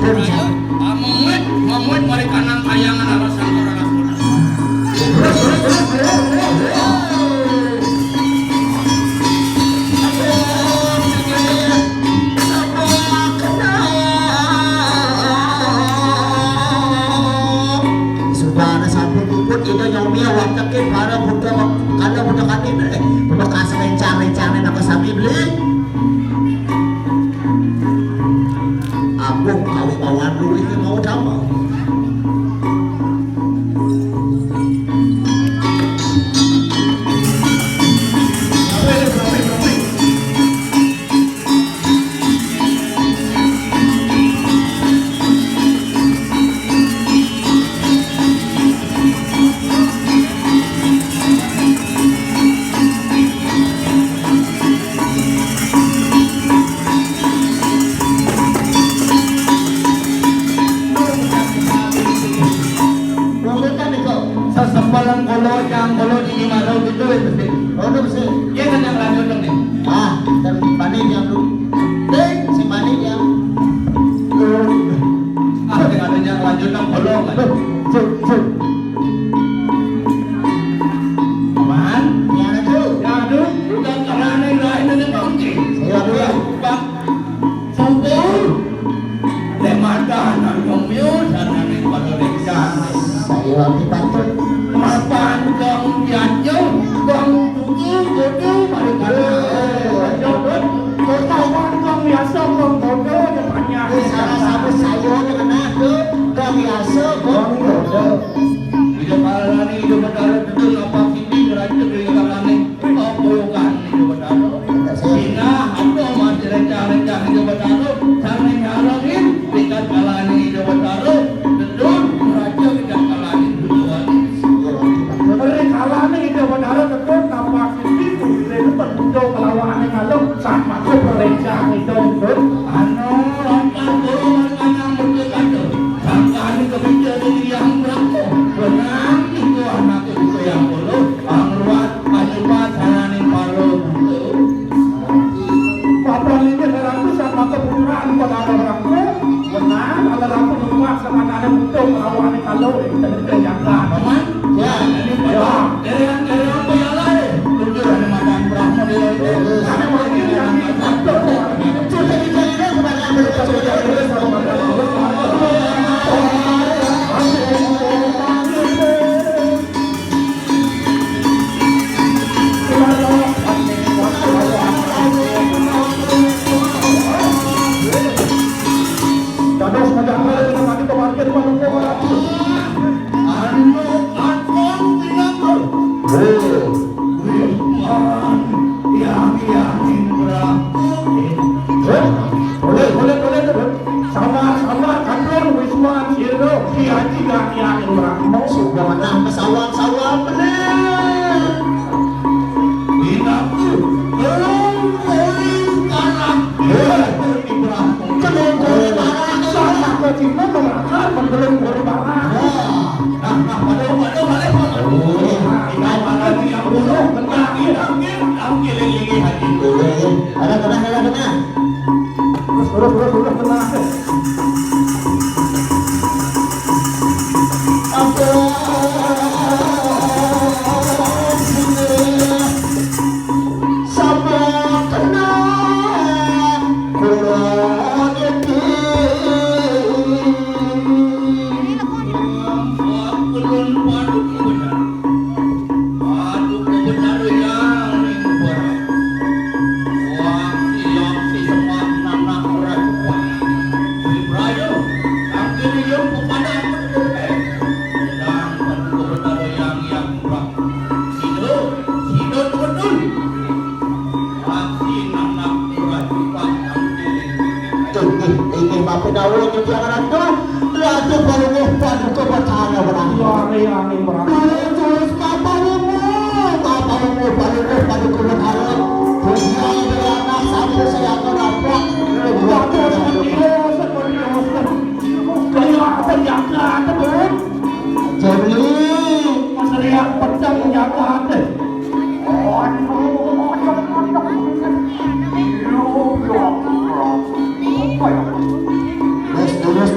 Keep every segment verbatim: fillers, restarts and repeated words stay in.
Ah, memuit, memuit mari kanang kayangan arah sangkar anak muda. Sudah ada sampun puput, ida nyomi awak tekin para budak, kada budak kami, eh, budak kasar rencang-rencang nak sami beli. Aku kawin bawan dulu ini mau damai. Urutan itu. Sesempalan kolo, yang kolo di lima tahun itu, ya, mesti. Oh, itu mesti. Dia kan yang lanjut dong, nih. Ah, dan Bani yang dulu. Ding, si Bani yang. Ah, dengan ada yang lanjut dong, kolo, kan? Cuk, cuk. Man? Ya, ada tuh. Ya, aduh, udah karena lain dengan Bang Cing. Iya, iya. Bang. Sampun. Lemah tahanan pemius, ananing pada lencang. Saya lagi patut. Mapan kang dianjung, kang tuku, kudu, balik kanan. Ketahuan kang biasa, kang bodoh, ya, banyak. Eh, salah satu saya yang kena tuh, kang biasa, kang bodoh. Ida Palani, Ida Batara, betul apa kini, raja, Ida Palani. Obukan Ida Batara. Dina, aku mati rencang-rencang Ida Batara. Saling ngalangin, tingkat kalani Ida Batara. Betul, raja tingkat kalani. Betul. Beri kalani Ida Batara, betul, nampak sini, kudu, betul, melawan, kalau, sama, aku rencang, itu, betul. Anu, lontar, guru, mana, betul, betul. Sangkani kepikiran yang berlaku. Benang, itu, anak, itu, yang, betul. Angruat, anyupat, sananing palo buto. Papan ini seratus sama keputuran pada ada orang tua. Benar, ada lampu lupa sama ada buto melawan kalau kita jaga. Paman? Ya, ini Paman. Dari yang, dari yang apa ya, lah, eh? Tujuh ada makan Brahma di laut. Karena mungkin yang kita. Sudah dicari dah, bukan yang berkata-kata. Dados majampal dengan mati pamargin manungko maratus. Anu kakang pinanggul. Oh. Wisman yang yang Prabu. Eh, boleh, boleh, boleh, boleh. Sabar, sabar, Kadrun, Wisman, Sirno, Ki Haji, Gani, Ayu, Rahmo. Sudah menang ke sawang-sawang, bener. Binaku, belum boleh kalah. Hei. Belum boleh kalah. Sama ke Cina, merasa belum boleh kalah. Nah, nah, pada, pada, pada, pada. Oh. Nah, kita pada dia, belum, benar, dia, dia, dia, dia, dia, dia, dia. Boleh. Ada, ada, ada, ada. Terus, terus, terus, terus, tenang. Apa sama kena kula iki? Aduh, kebenar yang ning barang. Wah, iya, si semak nanak ora kuat. Ibrahim, kang kiri yo kepada aku dulu, eh. Bilang, aduh, kebenar yang, yang murah. Sido, sido tuh betul. Wah, si nanak murah juga kang kiri. Tuh, nih, ini Bapak Daud, ini anak tuh. Ratu Palungguh Paduka Batara, Bang. Iya, iya, iya, Bang. Terus Bapak Lungu, Bapak Lungu, Palungguh Paduka Batara. Terus yang beranak satu saya akan dapat. Bagus, seperti itu, seperti itu. Kayak apa jaga, tuh, Bang? Jadi, Mas Rian, pecah jaga, tuh. Terus, terus,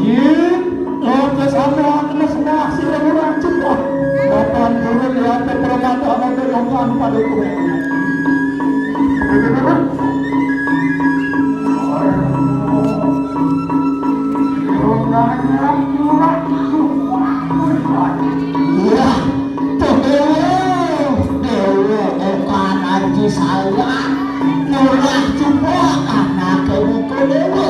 Oke, sama aku sembah sira murah cukup. Kapan turun di atas permata ada yang kan pada turun. Iya, tuh Dewa, Dewa bukan Aji saya, murah cukup anak buku Dewa.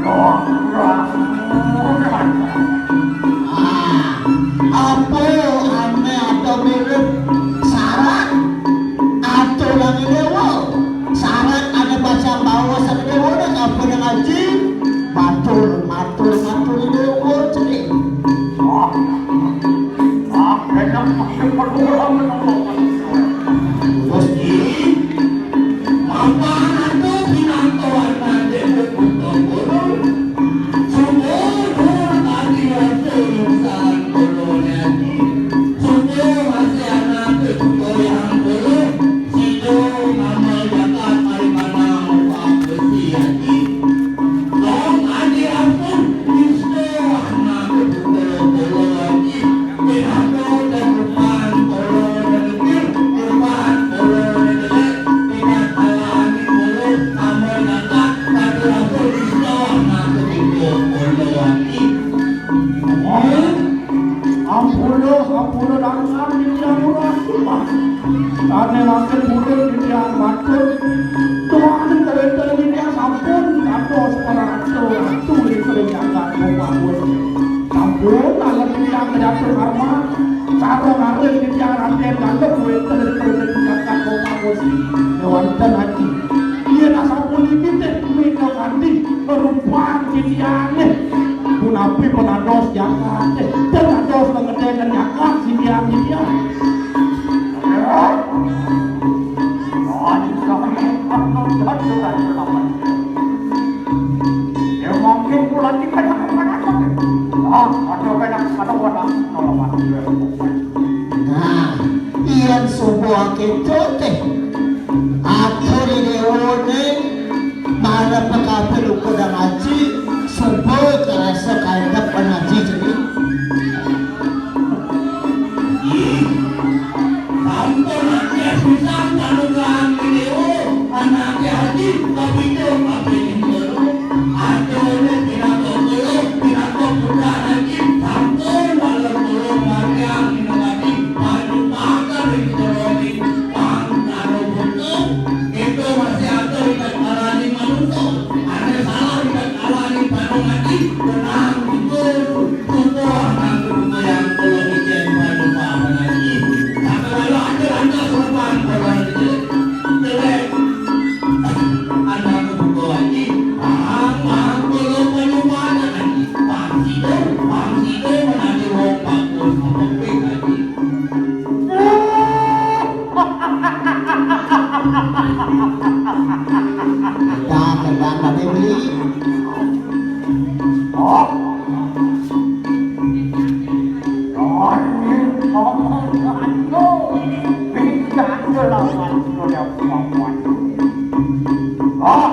Ah, apa ane atau mirip syarat atau lagi dewa? Syarat ada baca bawa sama dewa dah apa dengan ngaji? Matur, matur, matur dewa ceri. Ah, ah, enak makin perlu orang menolong. Gusti, apa ane pinantoan ane betul-betul? Sumur, sumur tadi waktu insan kolonial. Sumur masih anak betul yang boleh. Sido nama jagat hari mana apa besi hati. Tong adi ampun, Kristo anak betul-betul lagi. Pinanto dan bukan kolonial, bukan kolonial, tidak alami kolonial, sama jagat, tapi aku Kristo anak betul-betul lagi. Ampun, ampun, dangan di dia murah. Karena makin muda di dia matur. Tuhan kawéntenan di dia sampun kados para ratu, ratu di sering jagat membangun. Sampun dalam di dia menjatuh karma. Sareng areng di dia raden galem wénten di sering jagat membangun. Dewanten haji. Dia sampun iki téh minta kanthi. Rupan sitiané. Punapi penados jagat, eh, penados pengedéken jagat sitian-sitian. Ya, mungkin kula iki kena apa-apa. Ah, ada kena apa-apa, nolong aku. Nah, yen subuh kéto téh. Atur dewané, marep kabéh uga ngaji, suba karasa kaendhep ngaji jadi. Ih, sampun akéh pisan kanugrahan dewa, anaké haji, kapitu, kapitu. Atur pinaka kula, pinaka putra haji, sampun malam kula margiang minangka paduka ring jero ning pangkara buka. Kita masih ada di kalaning manusia. Ada salah di kalaning panung hati. Tenang, betul. Tubuh anak buka yang kula ijen paduka haji. Satu lalu ada, ada sopan kula ijen. Jelek. Anak buka haji. Paham, paham, kula paduka haji. Paham situ, paham situ, menanti wong bagus, ngomong pik haji. Dah, dah, dah, dah, beli. Oh. Ani ngomong anu, pindah lawan sudah pawan. Ah,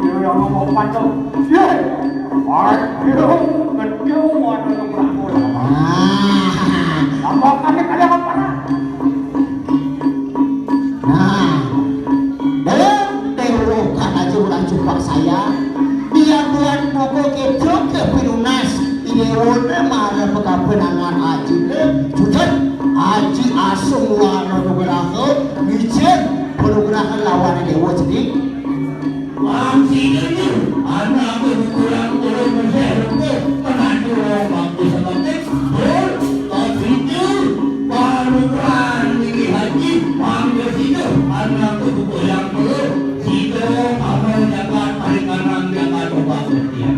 dia yang ngomong panjang. Ye, ayo, kecil, waduh, berangkul. Ah. Tambahkan nih, kalian apa? Nah, dewa, dewa, kan aja ulah cupak saya. Dia buat pokok kecil ke pinunas. Ini wone mana pekapenangan aji le. Jujen, aji asung wano nugraha. Mijen, penugrahan lawan dewa jadi. Wangsi ini, anak kurang kurang mesir ke penantu waktu seperti. Ber, kau situ, baru berani haji, panggil situ, anak goyang dulu. Situ, amal jagat, paringanan jagat, obat setia.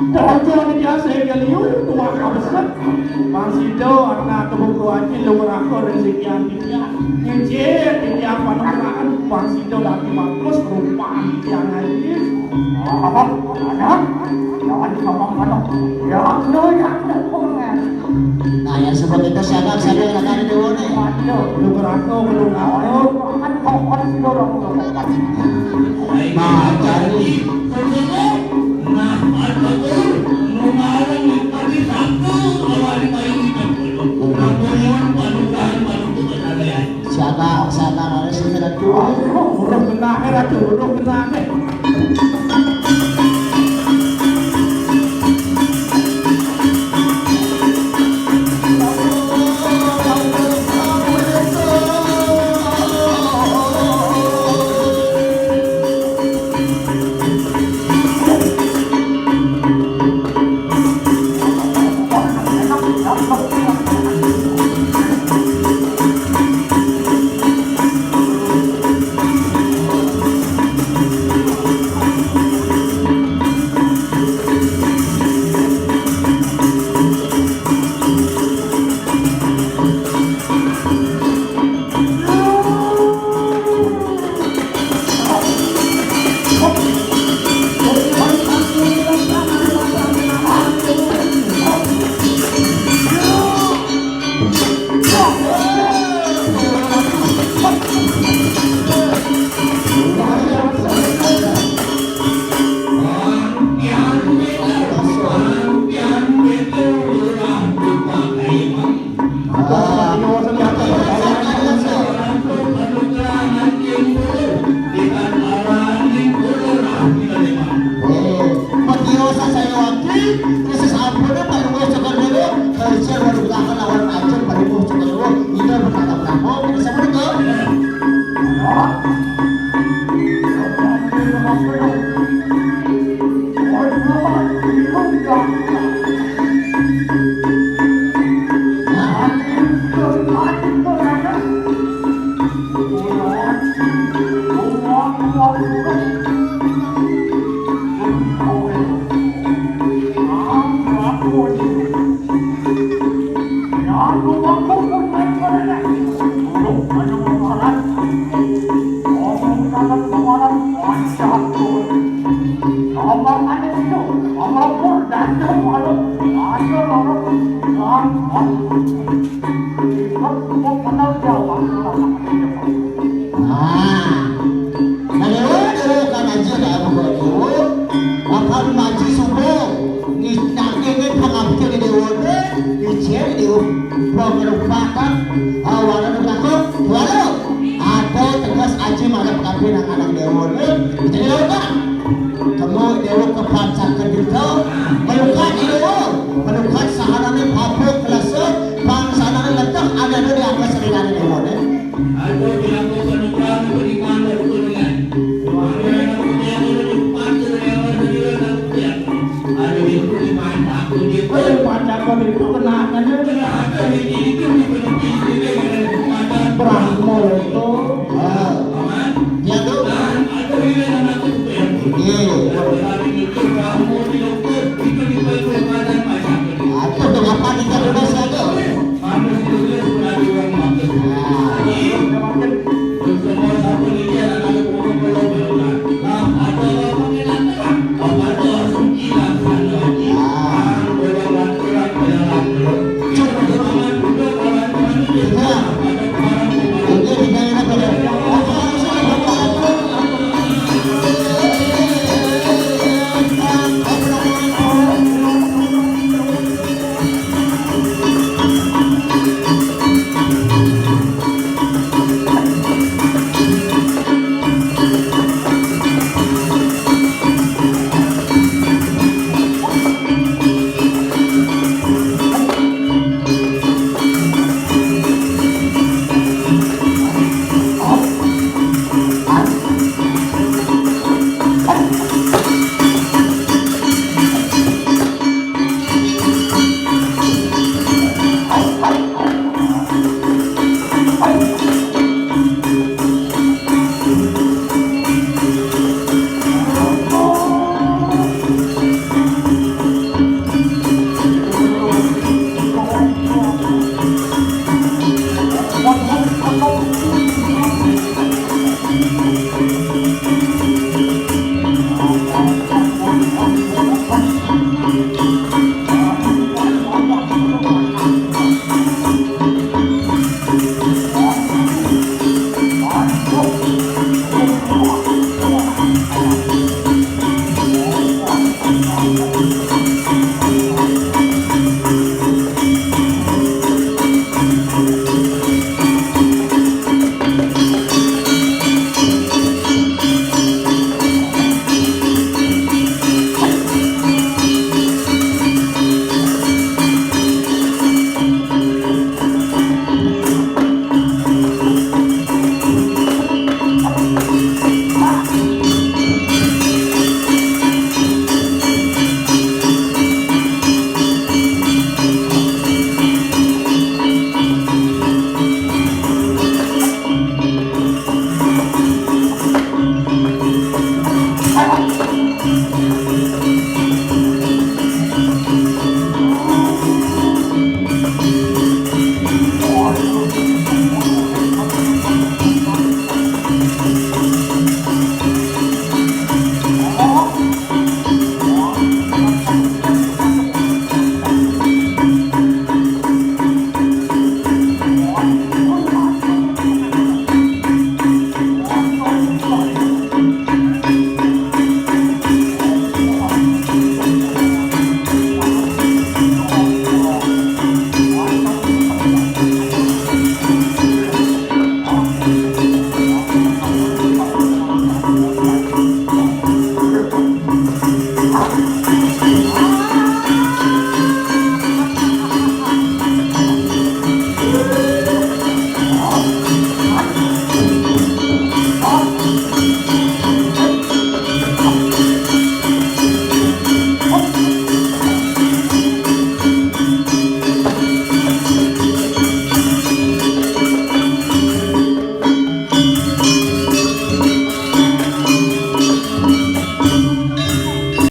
Dojo ni biasa geliu, tua kabeset. Mang Sido, anak kebuku aji, lu ngerako dan sekian. Nyicil, ini apa nugrahan? Bang Sido lagi bagus, rupa yang lain. Apa? Ada? Jangan ngomong mana? Ya, no, ya, no. Siapa, siapa yang akan dewa nih? Waduh, belum ratu, belum ratu. Kan kokon sih dorong, kokon. Nah, jadi. Nah, ada tuh, nu ngarang nih, tadi satu, awal kayu itu. Rombongan panukahan, panukahan, ada ya. Siapa, siapa, ada sih, ada tuh. Huruf genahnya, ratu, huruf genahnya. Ah. Nah, dewa, dewa, kan aja dah, bukan dewa. Akan maju subuh. Ni, nak, ni, ni, pangapti ni dewa, ni, ni, cewek dewa. Bukan merupakan, ah, warna berlaku. Walau ada tegas aja, mana pengapti nak anak dewa, ni. Kita dewa, kan? Kamu dewa kepancakan kita. Kalau